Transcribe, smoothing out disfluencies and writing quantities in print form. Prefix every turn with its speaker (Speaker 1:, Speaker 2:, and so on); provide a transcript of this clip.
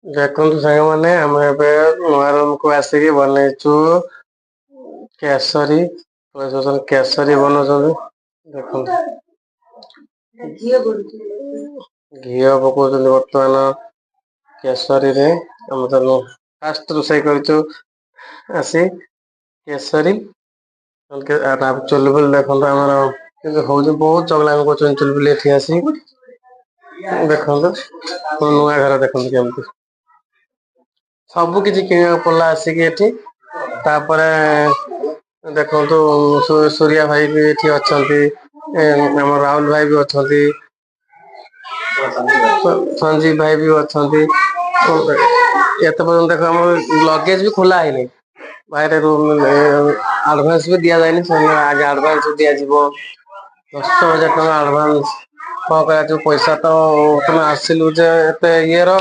Speaker 1: ଦେଖନ୍ତୁ ସାଙ୍ଗମାନେ, ଆମେ ଏବେ ନୂଆ ରୁମକୁ ଆସିକି ବନେଇଛୁ କେଶରୀ। କେଶରୀ ବନଉଛନ୍ତି, ଦେଖନ୍ତୁ।
Speaker 2: ଘିଅ ପଡୁଛି।
Speaker 1: ଘିଅ ପକଉଛନ୍ତି ବର୍ତ୍ତମାନ କେଶରୀରେ। ଆମେ ତ ଫାଷ୍ଟ ରୋଷେଇ କରିଛୁ ଆସି କେଶରୀ। ଚୁଲବୁଲ ଦେଖନ୍ତୁ ଆମର କିନ୍ତୁ ହଉଛି, ବହୁତ ଚଗଲାମି କରୁଛନ୍ତି ଚୁଲବୁଲି ଏଠି ଆସି। ଦେଖନ୍ତୁ, ନୂଆ ଘର ଦେଖନ୍ତୁ କେମିତି। ସବୁ କିଛି କିଣିବାକୁ ପଡିଲା ଆସିକି ଏଠି। ତାପରେ ଦେଖନ୍ତୁ, ସୂର୍ୟା ଭାଇ ବି ଏଠି ଅଛନ୍ତି, ଆମ ରାହୁଲ ଭାଇ ବି ଅଛନ୍ତି, ସଞ୍ଜୀବ ଭାଇ ବି ଅଛନ୍ତି। ଏତେ ପର୍ଯ୍ୟନ୍ତ ଦେଖ, ଆମର ଲଗେଜ ବି ଖୋଲା ହେଇନି। ବାହାରେ ରୁମ ଆଡଭାନ୍ସ ବି ଦିଆଯାଇନି। ସେମାନେ ଆଗେ ଆଡଭାନ୍ସ ଦିଆଯିବ, 10,000 ଟଙ୍କା ଆଡଭାନ୍ସ। କଣ କରାଯିବ, ପଇସା ତ ତମେ ଆସିଲୁ ଯେ ଏତେ ଇଏର।